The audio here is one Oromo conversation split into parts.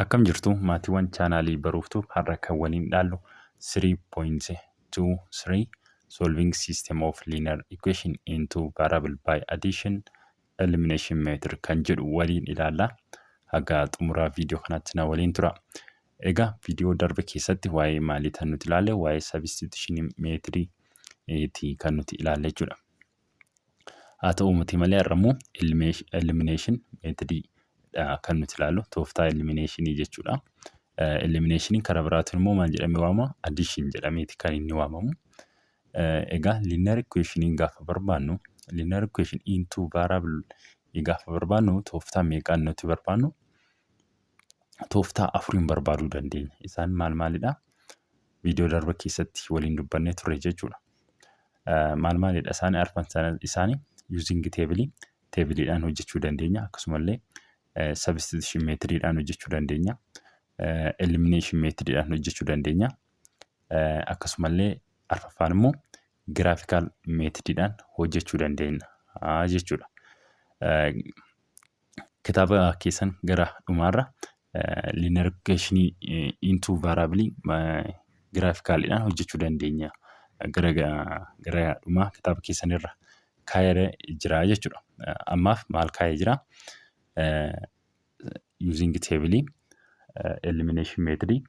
Akkam jirtu, maatiiwwan chaanaalii Baruuftuu? Har'a kan waliin ilaallu 3.23 Solving System of Linear Equation into Variable by Addition Elimination Method kan jedhu waliin ilaalla. Haga xumuraa viidiyoo kanaatti na waliin tura. Egaa viidiyoo darbe keessatti waa'ee maalii kan nuti ilaalle? Waa'ee substitution method kan nuti ilaalle jechuudha. Haa ta'u malee, har'a immoo elimination method kan nuti ilaallu, tooftaa eliminationii jechuudha. Eliminationiin karaa biraatiin immoo maal jedhamee waamama? Addition jedhameeti kan inni waamamu. Egaa linear equation gaafa barbaannu, linear equation into variable gaafa barbaannu, tooftaa meeqaan nuti barbaannu? Tooftaa afuriin barbaaduu dandeenya. Isaan maal maalidha? Viidiyoo darbe keessatti waliin dubbannee turre jechuudha. Maal maalidha isaan arfan isaanii? Using table, tableiidhaan hojjechuu dandeenya. Akkasumallee substitution methodiidhaan hojjechuu dandeenya. Elimination methodiidhaan hojjechuu dandeenya. Akkasumallee arfaffaan immoo graphical methodiidhaan hojjechuu dandeenya jechuudha. Kitaaba keessan gara dhumaarra linear equation into variable graphicaliidhaan hojjechuu dandeenya. Gara dhumaa kitaaba keessanirra kaa'ee jira jechuudha. Ammaaf maal kaa'ee jira? Using table, elimination method,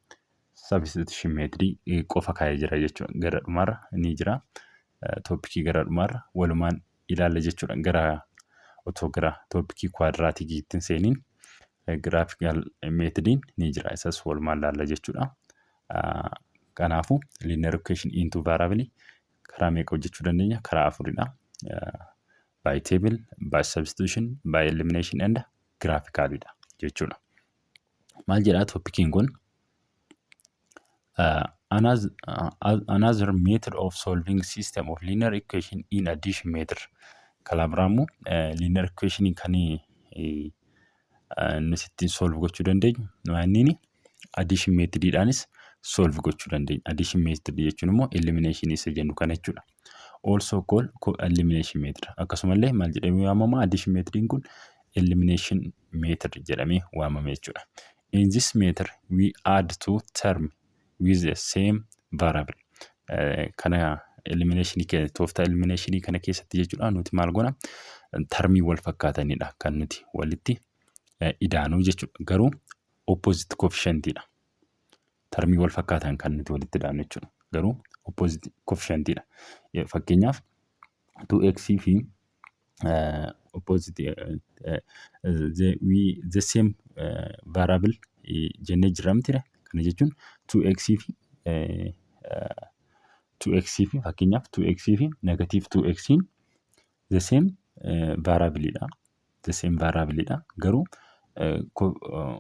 substitution method qofa kaa'ee jira jechuudha. Gara dhumaarra ni jira. Topicii gara dhumaarra walumaan ilaalla jechuudha. Gara otoo gara topicii quadraticiitti hin seeniin graphical methodiin ni jira. Isas walumaan ilaalla jechuudha. Kanaafuu linear equation into variable karaa meeqa hojjechuu dandeenya? Karaa afuridha. By table, by substitution, by elimination and graphicalidha jechuudha. Maal jedhaa topiciin kun? Another method of solving system of linear equation in addition method. Karaa biraa immoo linear equation kan nuti ittiin solve gochuu dandeenyu maanniini? Addition methodidhaanis solve gochuu dandeenya. Addition method jechuun immoo elimination isa jennu kana jechuudha. Also called elimination method. Akkasumallee maal jedhamee waamama? Addition methodiin kun elimination method jedhamee waamama jechuudha. In this method, we add two term with the same variable. Kana elimination, tooftaa elimination kana keessatti jechuudha, nuti maal goona? Termii wal fakkaatanidha kan nuti walitti idaanuu jechuudha. Garuu opposite coefficientidha. Termii wal fakkaatan kan nuti walitti idaanu jechuudha. Garuu opposite coefficientidha. Fakkeenyaaf, 2x fi opposite the same variable jennee jirra miti? Kana jechuun 2x fi 2x fi, fakkeenyaaf, 2x fi negative 2x the same variableidha. The same variableidha. Garuu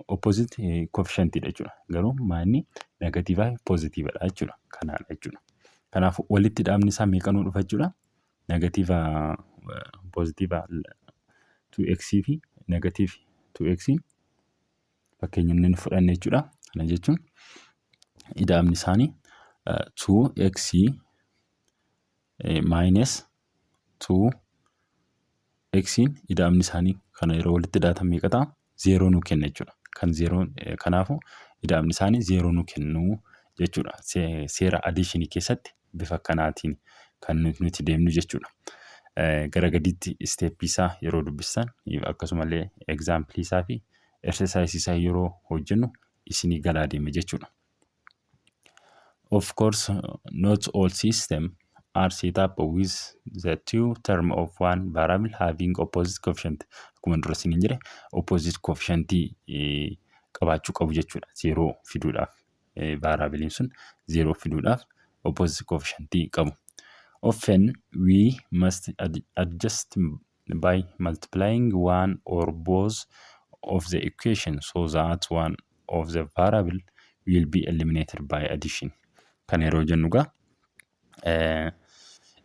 opposite coefficientidha jechuudha. Garuu maanni negativeaa fi positivedha jechuudha. Kanaadha jechuudha. Kanaaf walitti dhaabni isaa meeqa nuu dhufa jechuudha? Negative, positive 2x fi negative 2x fakkeenya inni nu fudhanne jechuudha. Kana jechuun ida'amni isaanii 2x minus 2x, ida'amni isaanii kana yeroo walitti ida'atan meeqa ta'a? Zeeroo nuu kenna jechuudha. Kan zeeroo, kanaafuu ida'amni isaanii zeeroo nuu kennu jechuudha. Seera additionii keessatti bifa kanaatiin kan nuti deemnu jechuudha. Gara gadiitti stepii isaa yeroo dubbistan, akkasumallee exampleii isaa fi exerciseii isaa yeroo hojjennu isinii galaa deema jechuudha. Of course, not all systems are set up with the two term of one variable having opposite coefficient. Akkuma dura isiniin jedhe, opposite coefficient qabaachuu qabu jechuudha. Zeeroo fiduudhaaf, variableiin sun zeeroo fiduudhaaf opposite coefficient qabu. Often we must adjust by multiplying one or both of the equation so that one of the variable will be eliminated by addition. Kana yeroo jennu egaa,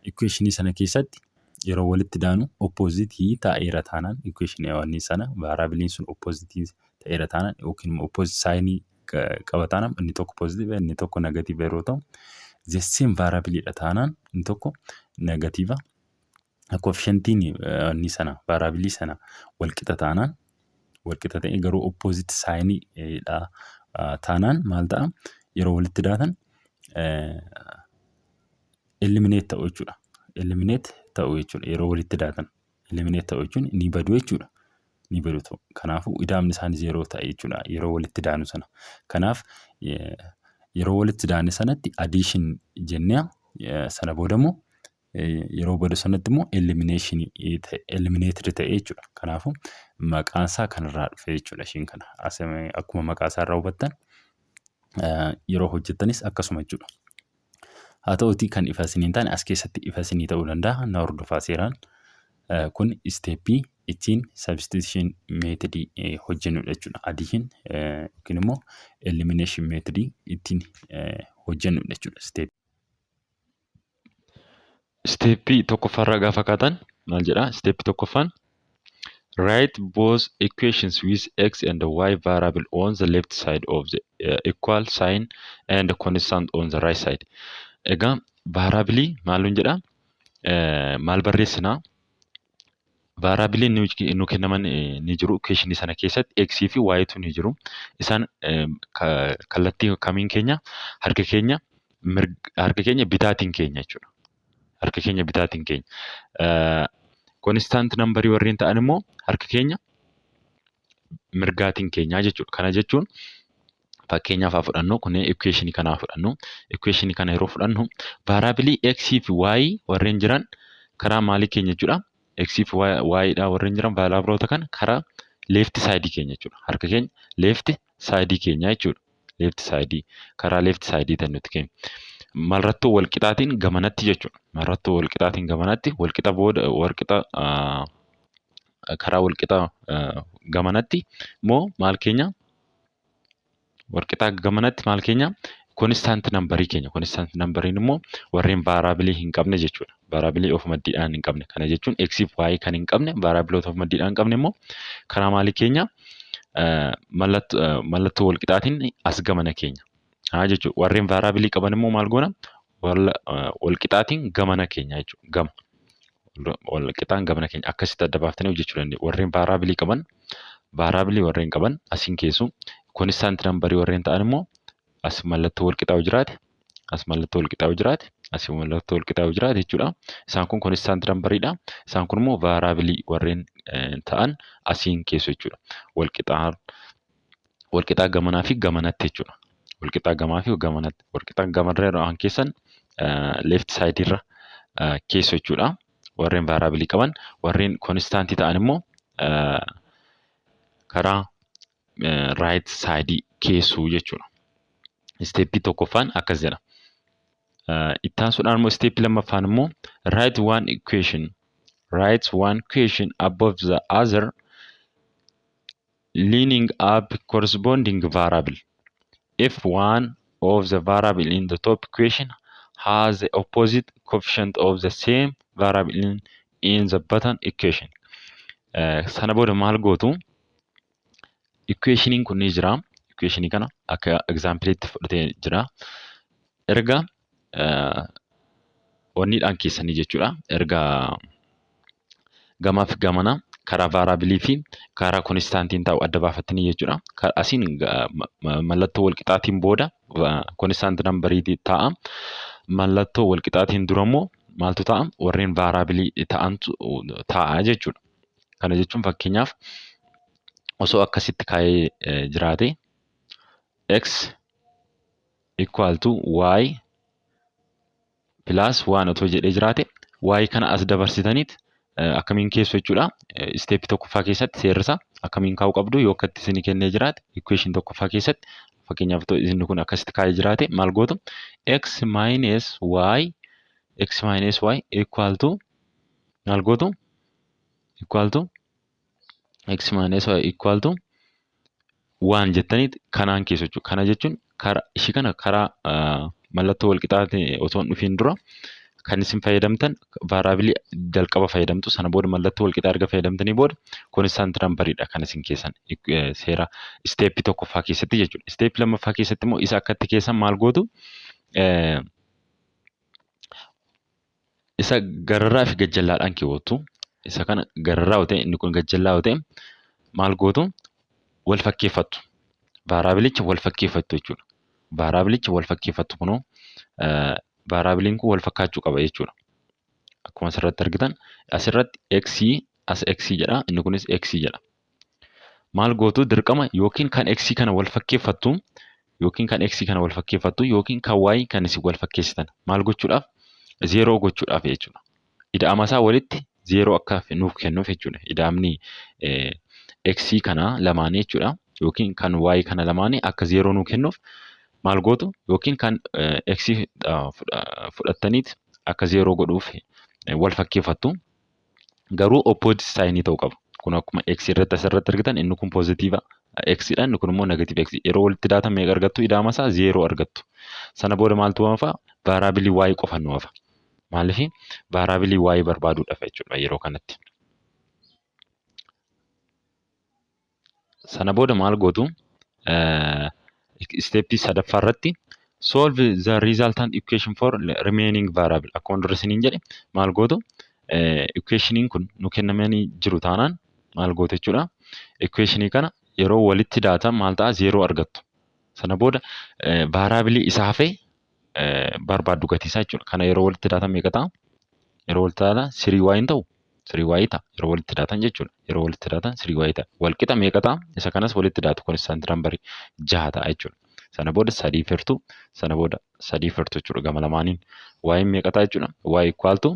equationii sana keessatti yeroo walitti daanu opposite ta'eera taanaan, equationii sana variableiin sun opposite ta'eera taanaan yookiin immoo opposite signii qaba taanaan, inni tokko positive, inni tokko negative yeroo ta'u, the same variableiidha taanaan, inni tokko negative, coefficientiin inni sana variableii sana walqixa taanaan, Walqixa ta'e garuu opposite signiidha taanaan maal ta'a? Yeroo walitti daatan eliminate ta'u jechuudha. Eliminate ta'u jechuudha yeroo walitti daatan. Eliminate ta'u jechuun ni badu jechuudha. Ni badu ta'u. Kanaafuu ida'amni isaanii zeeroo ta'e jechuudha yeroo walitti daanu sana. Kanaaf yeroo walitti daane sanatti addition jennee, sana booda immoo yeroo badu sanatti immoo elimination eliminated ta'e jechuudha. Kanaafuu maqaan isaa kanarraa dhufe jechuudha ishiin kana. Akkuma maqaa isaa irraa hubattan, yeroo hojjettanis akkasuma jechuudha. Haa ta'uutii kan ifa isinii hin taane as keessatti ifa isinii ta'uu danda'a. Na hordofaa seeraan. Kun steppii ittiin substitution methodii hojjennudha jechuudha. Addition yookiin immoo elimination methodii ittiin hojjennudha jechuudha. Steppii tokkoffaarraa gaafa kaatan maal jedhaa? Steppii tokkoffaan, write both equations with x and y variable on the left side of the equal sign and constant on the right side. Egaa variableii maal nuun jedhaa? Maal barreessinaa? Variableiin nu kennaman ni jiru. Equationii sana keessatti x fi y tu ni jiru. Isaan kallattii kamiin keenya? Harka keenya bitaatiin keenya jechuudha. Harka keenya bitaatiin keenya. Constant numberii warreen ta'an immoo harka keenya mirgaatiin keenyaa jechuudha. Kana jechuun fakkeenyaaf haa fudhannu, kun equationii kana haa fudhannu. Equationii kana yeroo fudhannu, variableii x fi y warreen jiran karaa maalii keenya jechuudha? X fi y dha warreen jiran variableoota kana karaa left side keenya jechuudha. Harka keenya left side keenya jechuudha. Left side, karaa left side tan nuti keenya. Mallattoo wal qixaatiin gamanatti jechuudha. Mallattoo wal qixaatiin gamanatti, wal qixa booda wal qixa, karaa wal qixa gamanatti immoo maal keenya? Wal qixaa gamanatti maal keenya? Constant numberii keenya. Constant numberiin immoo warreen variableii hin qabne jechuudha. Variableii of maddiidhaan hin qabne. Kana jechuun x fi y kan hin qabne, variableoota of maddiidhaan hin qabne immoo karaa maalii keenya? Mallattoo wal qixaatiin as gamana keenya. Haa jechuudha. Warreen variableii qaban immoo maal goona? Wal qixaatiin gamana keenya jechuudha. Gama. Wal qixaan gamana keenya akkasitti adda baaftanii hojjechuu dandeenya. Warreen variableii qaban, variableii warreen qaban asiin keessu, constant numberii warreen ta'an immoo as mallattoo wal qixaa jiraate, as mallattoo wal qixaa jiraate, as mallattoo wal qixaa jiraate jechuudha. Isaan kun constant numberiidha. Isaan kun immoo variableii warreen ta'an asiin keessu jechuudha. Wal qixaa, wal qixaa gamanaa fi gamanatti jechuudha. Wal qixaa gamaa fi gamanatti. Wal qixaa gamarra yeroo aan keessan left side irra keessu jechuudha. Warreen variableii qaban, warreen constantii ta'an immoo karaa right side keessuu jechuudha. Steppii tokkoffaan akkas jedha. Itti aansuudhaan immoo steppii lammaffaan immoo write one equation above the other, lining up corresponding variable if one of the variable in the top equation has the opposite coefficient of the same variable in the bottom equation. Sana booda maal gootu? Equationiin kun ni jira. Equationii kana akka exampleitti fudhatee jira. Erga wanniidhaan keessanii jechuudha. Erga gamaaf gamana karaa variableii fi karaa constantiin taa'u adda baafattanii jechuudha. Asiin mallattoo walqixaatiin booda constant numberiitii taa'a. Mallattoo walqixaatiin dura immoo maaltu ta'a? Warreen variableii ta'antu taa'a jechuudha. Kana jechuun fakkeenyaaf osoo akkasitti kaa'ee jiraate, x equal to y plus 1 otoo jedhee jiraate, y kana as dabarsitaniit akkamiin keessu jechuudha. Steppii tokkoffaa keessatti seerrisa akkamiin kaa'uu qabdu? Yoo akkatti isinii kennee jiraate, equation tokkoffaa keessatti fakkeenyaaf otoo inni kun akkasitti kaa'ee jiraate, maal gootu? x minus y, x minus y equal to maal gootu? Equal to x minus y equal to 1 jettaniit kanaan keessu jechuudha. Kana jechuun karaa ishii kana karaa mallattoo walqixaatiin osoo hin dhufiin dura kan isin fayyadamtan variableii jalqaba fayyadamtu. Sana booda mallattoo walqixaa erga fayyadamtanii booda constant numberiidha kan isin keessan seera steppii tokkoffaa keessatti jechuudha. Steppii lammaffaa keessatti immoo isa akkatti keessan maal gootu? Isa gararraa fi gajjallaadhaan keewwattu. Isa kana gararraa yoo ta'e, inni kun gajjallaa yoo ta'e, maal gootu? Wal fakkeeffattu. Variableicha wal fakkeeffattu jechuudha. Variableicha wal fakkeeffattu, kunoo variableiin kun wal fakkaachuu qaba jechuudha. Akkuma asirratti argitan, asirratti x, as x jedha, inni kunis x jedha. Maal gootu? Dirqama yookiin kan x kana wal fakkeeffattu, yookiin kan x kana wal fakkeeffattu, yookiin kan y kan isin wal fakkeessitan. Maal gochuudhaaf? Zeeroo gochuudhaaf jechuudha. Ida'ama isaa walitti zeeroo akka nuuf kennuuf jechuudha. Ida'amni x kana lamaanii jechuudha. Yookiin kan y kana lamaanii akka zeeroo nuu kennuuf maal gootu? Yookiin kan x fudhattaniit akka zeeroo godhuuf wal fakkeeffattu. Garuu opposite signii ta'uu qaba. Kun akkuma x irratti asirratti argitan, inni kun positive x dha, inni kun immoo negative x. Yeroo walitti daatan meeqa argattu? Ida'ama isaa zeeroo argattu. Sana booda maaltu hafa? Variable y qofa nu hafa. Maaliif? Variable y barbaaduudhaaf jechuudha yeroo kanatti. Sana booda maal gootu? Stepii sadaffaa irratti solve the resultant equation for remaining variable. Akkuma dura isiniin jedhe, maal gootu? Equationiin kun nu kennamanii jiru taanaan maal gootu jechuudha. Equationii kana yeroo walitti daatan maal ta'a? Zeeroo argattu. Sana booda variable isa hafee barbaaddu, gatii isaa jechuudha. Kana yeroo walitti daatan meeqa ta'a? Yeroo walitti daatan three y hin ta'u? Three y ta'a yeroo walitti daatan jechuudha. Yeroo walitti daatan three y ta'a. Walqixa meeqa ta'a? Isa kanas walitti daatu, constant numberii 6 ta'a jechuudha. Sana booda sadii firtu, sana booda sadii firtu jechuudha gama lamaaniin. Y'n meeqa ta'a jechuudha? Y equal to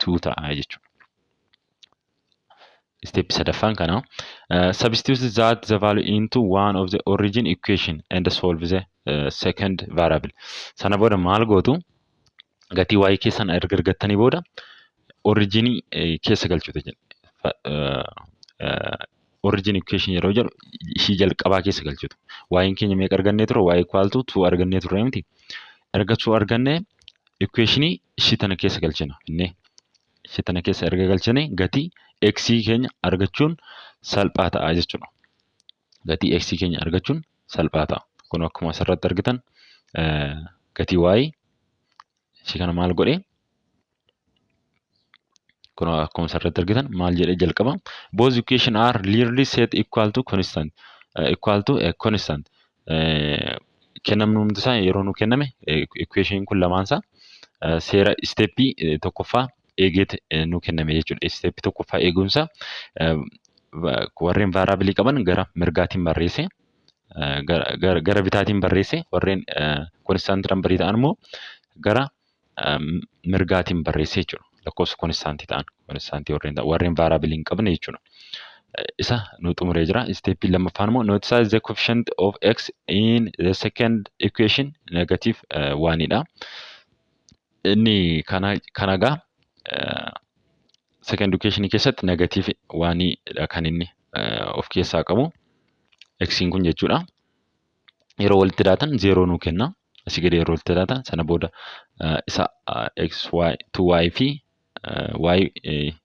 2 ta'a jechuudha. Step sadaffaan kana. Substitute that the value into one of the origin equation and solve the second variable. Sana booda maal gootu? Gatii y keessan erga argattanii booda originii keessa galchuutu jedha. Origin equation yeroo jedhu ishii jalqabaa keessa galchuutu. Y'n keenya meeqa argannee ture? Y equal to 2 argannee turre miti? Erga 2 argannee equationii ishii tana keessa galchina. Innee ishii tana keessa erga galchine gatii x keenya argachuun salphaa ta'a jechuudha. Gatii x keenya argachuun salphaa ta'a. Kun akkuma asirratti argitan gatii y ishii kana maal godhee? Kun akkuma asirratti argitan maal jedhee jalqaba? Both equation are clearly set equal to constant, equal to a constant. Kennamni hundi isaa yeroo nu kenname equation kun lamaan isaa seera stepii tokkoffaa eegeet nu kenname jechuudha. Stepii tokkoffaa eeguunsaa warreen variable qaban gara mirgaatiin barreesse, gara bitaatiin barreesse, warreen constant numberii ta'an immoo gara mirgaatiin barreesse jechuudha. Lakkoofsa constantii ta'an, constantii warreen ta'an, warreen variable hin qabne jechuudha. Isa nu xumuree jira. Stepii lammaffaan immoo notice the coefficient of x in the second equation negative oneidha. Inni kana gaa second equation keessatti negative oneidha kan inni of keessaa qabu. X'n kun jechuudha. Yeroo walitti daatan zeeroo nuu kenna. Asii gadi yeroo walitti daatan, sana booda isa x, y, 2y fi y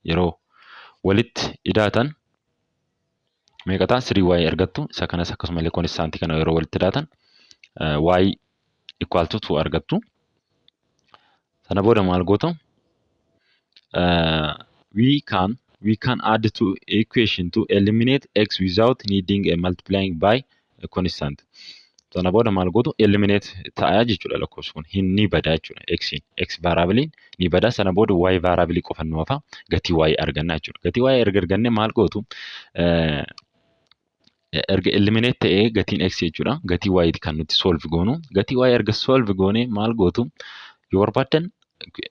yeroo walitti idaatan meeqa ta'a? 3y argattu. Isa kanas akkasumallee constantii kana yeroo walitti daatan y equal to 2 argattu. Sana booda maal gootu? We can add to equation to eliminate x without needing a multiplying by a constant. Sana booda maal gootu? Eliminate ta'a jechuudha lakkoofsi kun. Hin ni bada jechuudha x'n. X variableiin ni bada. Sana booda y variable qofa nu hafa, gatii y arganna jechuudha. Gatii y erga arganne maal gootu? Erga eliminate ta'ee gatiin x jechuudha. Gatii y kan nuti solve goonu. Gatii y erga solve goone maal gootu? Yoo barbaaddan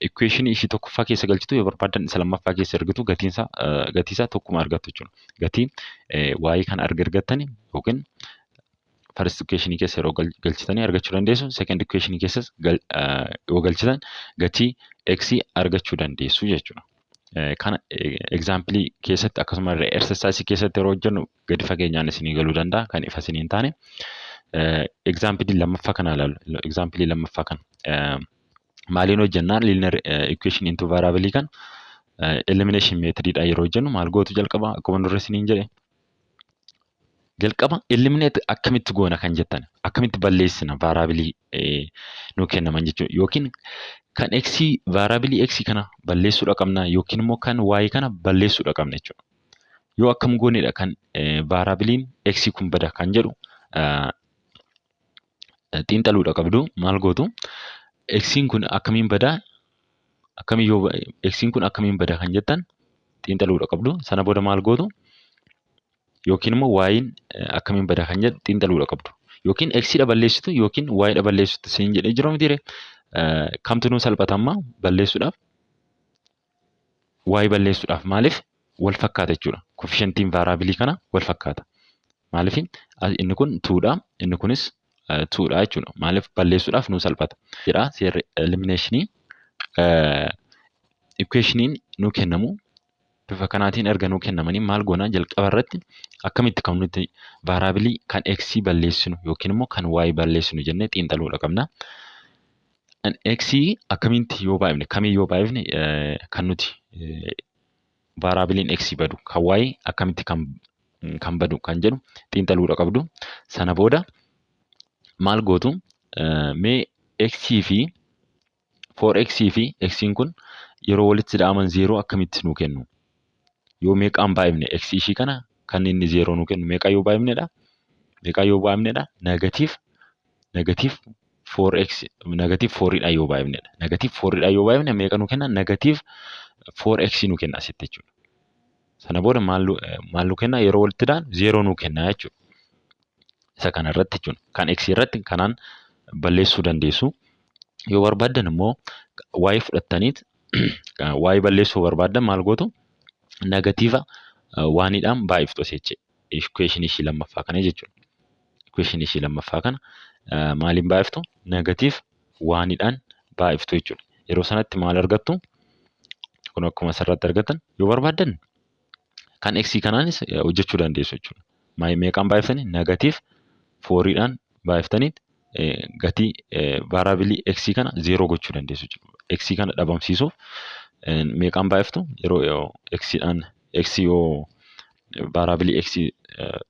equation ishii tokkoffaa keessa galchitu, yoo barbaaddan isa lammaffaa keessa ergitu, gatiin isaa gatii isaa tokkuma argattu jechuudha. Gatii y kana erga argattani yookiin first equation keessa yeroo galchitanii argachuu dandeessu. Second equation keessas yoo galchitan gatii x argachuu dandeessu jechuudha. Kana example keessatti akkasuma illee exercise keessatti yeroo hojjennu gadi fageenyaan isinii galuu danda'a kan ifa isinii hin taane. Example lammaffaa kana ilaalu. Example lammaffaa kana maaliin hojjennaa? Linear equation into variable kan elimination methodidha yeroo hojjennu maal gootu? Jalqaba akkuma dura isiniin jedhe, jalqaba eliminate akkamitti goona kan jettan, akkamitti balleessina variable nu kennaman jechuudha. Yookiin kan x, variable x kana balleessuudha qabna, yookiin immoo kan y kana balleessuudha qabna jechuudha. Yoo akkam goonedha kan variableiin x kun bada kan jedhu xiinxaluudha qabdu. Maal gootu? X'n kun akkamiin badaa, akkamiin yoo x'n kun akkamiin bada kan jettan xiinxaluudha qabdu. Sana booda maal gootu? Yookiin immoo y'n akkamiin bada kan jedhu xiinxaluudha qabdu. Yookiin x dha balleessitu yookiin y dha balleessitu siin jedhee jiru mitiire? Kamtu nuu salphata amma balleessuudhaaf? Y balleessuudhaaf. Maaliif? Wal fakkaata jechuudha. Coefficientiin variableii kana wal fakkaata. Maaliif? Inni kun twodha, inni kunis twodha jechuudha. Maaliif balleessuudhaaf nuu salphata. Jedha seerri eliminationii, equationiin nuu kennamu bifa kanaatiin erga nuu kennamanii maal goona? Jalqaba irratti akkamitti kan nuti variableii kan x balleessinu yookiin immoo kan y balleessinu jennee xiinxaluudha qabna. X akkamitti yoo baay'ifne, kamii yoo baay'ifne kan nuti variableiin x badu, kan y akkamitti kan badu kan jedhu xiinxaluudha qabdu. Sana booda maal gootu? Mee x fi 4x fi x'n kun yeroo walitti dha'aman 0 akkamitti nuu kennu? Yoo meeqaan baay'ifne x ishii kana kan inni 0 nuu kennu meeqaa yoo baay'ifnedha? Meeqaa yoo baay'ifnedha? Negative 4x, negative 4dha yoo baay'ifnedha. Negative 4dha yoo baay'ifne meeqa nuu kenna? Negative 4x nuu kenna asitti jechuudha. Sana booda maal nuu kenna? Yeroo walitti dha'an 0 nuu kenna jechuudha. Isa kana irratti jechuudha. Kan x irratti kanaan balleessuu dandeessu. Yoo barbaaddan immoo y fudhattaniit y balleessuu barbaaddan maal gootu? Negative oneiidhaan baay'iftu asii jechuudha. Equation ishii lammaffaa kana jechuudha. Equation ishii lammaffaa kana maaliin baay'iftu? Negative oneiidhaan baay'iftu jechuudha. Yeroo sanatti maal argattu? Kun akkuma asirratti argattan, yoo barbaaddan kan x kanaanis hojjechuu dandeessu jechuudha. Meeqaan baay'iftanii? Negative fouriidhaan baay'iftanii gatii variableii x kana 0 gochuu dandeessu jechuudha. X kana dhabamsiisuuf meeqaan baay'iftu? Yeroo xdhaan x yoo variableii x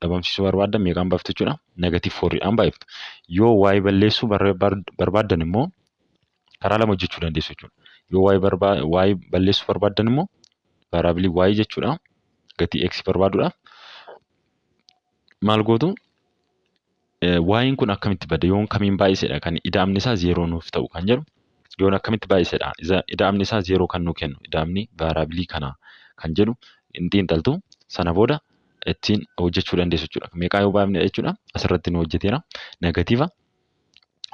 dhabamsiisuu barbaaddan meeqaan baay'iftu jechuudha? Negative fouriidhaan baay'iftu. Yoo y balleessuu barbaaddan immoo karaa lama hojjechuu dandeessu jechuudha. Yoo y balleessuu barbaaddan immoo, variableii y jechuudha, gatii x barbaaduudhaaf maal gootu? Y'n kun akkamitti bada, yoon kamiin baay'isedha kan ida'amni isaa 0 nuuf ta'u kan jedhu, yoon akkamitti baay'isedha ida'amni isaa 0 kan nuu kennu, ida'amni variableii kanaa kan jedhu hin xiinxaltu. Sana booda ittiin hojjechuu dandeessu jechuudha. Meeqaa yoo baay'ifne jechuudha? Asirratti nu hojjeteera. Negative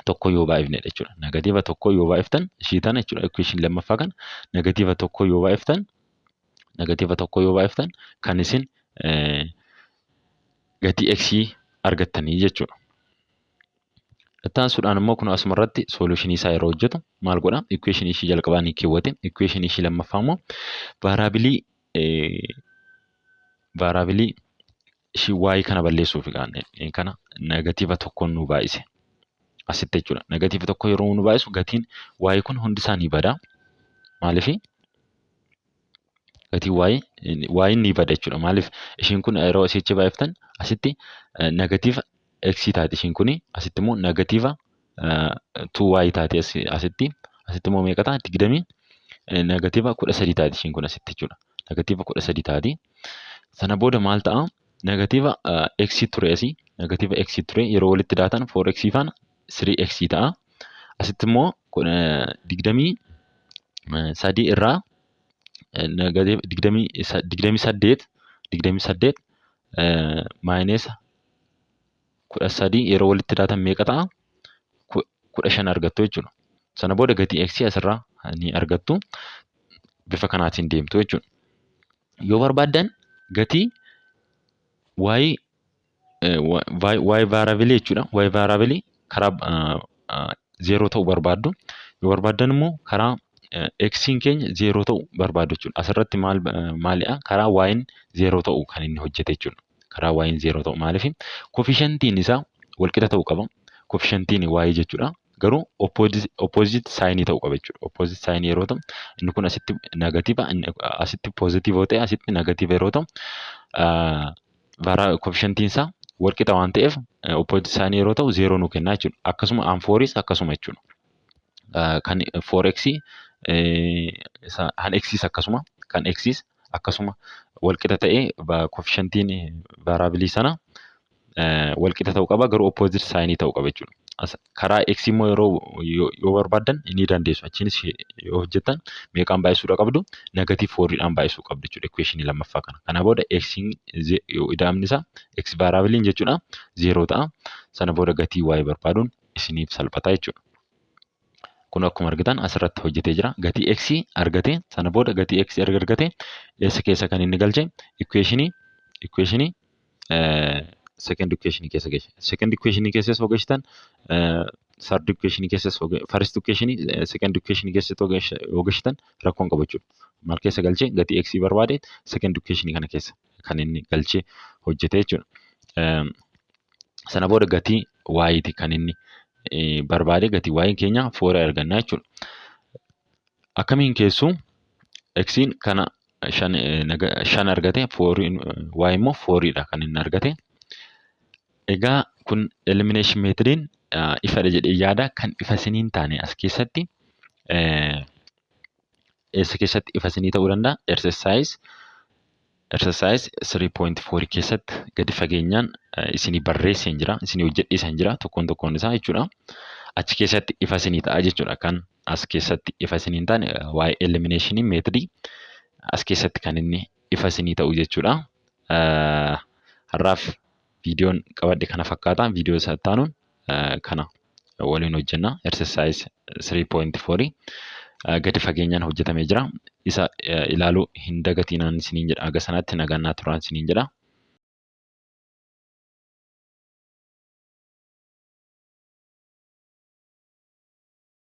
1 yoo baay'ifnedha jechuudha. Negative 1 yoo baay'iftan ishii tana jechuudha. Equation lammaffaa kana negative 1 yoo baay'iftan, negative 1 yoo baay'iftan kan isin gatii x argattanii jechuudha. Itti aansuudhaan immoo kun asuma irratti solutionii isaa yeroo hojjetu maal godha? Equation ishii jalqabaa ni keewwate. Equation ishii lammaffaa immoo variableii ishii y kana balleessuuf kana negative 1n nu baay'ise. Asitti jechuudha. Negative 1 yeroo nu baay'isu gatiin y kun hundi isaa ni bada. Maaliifi? Gatiin y ni bada jechuudha. Maaliif? Ishiin kun yeroo asitti baay'iftan asitti negative x taati ishiin kuni, asitti immoo negative 2y taati asitti, asitti immoo meeqa ta'a? 20, negative 13 taati ishiin kun asitti jechuudha. Negative 13 taati. Sana booda maal ta'a? Negative x ture asii, negative x ture, yeroo walitti daatan 4x faana 3x ta'a. Asitti immoo 23 irraa 28, 28 minus 13 yeroo walitti daatan meeqa ta'a? 15 argattu jechuudha. Sana booda gatii x asirraa ni argattu. Bifa kanaatiin deemtu jechuudha. Yoo barbaaddan gatii y, y variableii jechuudha. Y variableii karaa 0 ta'uu barbaaddu. Yoo barbaaddan immoo karaa x'n keenya 0 ta'uu barbaaddu jechuudha. Asirratti maal maalidha? Karaa y'n 0 ta'uu kan inni hojjete jechuudha. Karaa y'n 0 ta'u maaliif? Coefficientiin isaa walqixa ta'uu qaba. Coefficientiin y jechuudha. Garuu opposite signii ta'uu qaba jechuudha. Opposite signii yeroo ta'u, inni kun asitti negative, asitti positive yoo ta'e, asitti negative yeroo ta'u, coefficientiin isaa walqixa waan ta'eef opposite signii yeroo ta'u 0 nuu kenna jechuudha. Akkasuma an fouris akkasuma jechuudha. Kan 4x, kan x's akkasuma, kan x's akkasuma Walqixa ta'ee coefficientiin variableii sana walqixa ta'uu qaba, garuu opposite signii ta'uu qaba jechuudha. Karaa x immoo yeroo yoo barbaaddan ni dandeessu. Achiinis yoo hojjettan meeqaan baay'isuudha qabdu? Negative fouriidhaan baay'isuu qabdu jechuudha equationii lammaffaa kana. Kana booda x ida'amni isaa x variableiin jechuudha zeeroo ta'a. Sana booda gatii y barbaaduun isiniif salphata jechuudha. Kun akkuma argitan asirratti hojjetee jira. Gatii x argate. Sana booda gatii x erga argate eessa keessa kan inni galche? Equationii second equationii keessa galche. Second equationii keessas yoo galchitan, third equationii keessas, first equationii second equationii keessatti yoo galchitan rakkoon qabu jechuudha. Maal keessa galchee gatii x barbaade? Second equationii kana keessa kan inni galchee hojjete jechuudha. Sana booda gatii y kan inni barbaade, gatii y keenya four argannaa jechuudha. Akkamiin keessuu xiin kana shan argate, fouriin y immoo fouriidha kan inni argate. Egaa kun elimination methodiin ifadha jedhee yaada. Kan ifa isiniin taane as keessatti eessa keessatti ifa isinii ta'uu danda'a? Exercise 3.4 keessatti gadi fageenyaan isinii barreesseen jira, isinii hojjedhiiseen jira tokkoon tokkoon isaa jechuudha. Achi keessatti ifa isinii ta'a jechuudha. Kan as keessatti ifa isinii hin taane waa'ee elimination methodii as keessatti kan inni ifa isinii ta'u jechuudha. Har'aaf viidiyoon qabadhe kana fakkaata. Viidiyoo isa itti aanuun kana waliin hojjenna. Exercise 3.4 gadi fageenyaan hojjetamee jira. Isa ilaaluu hin dagatinaan isiniin jedha. Haga sanaatti nagaan naa turaan isiniin jedha.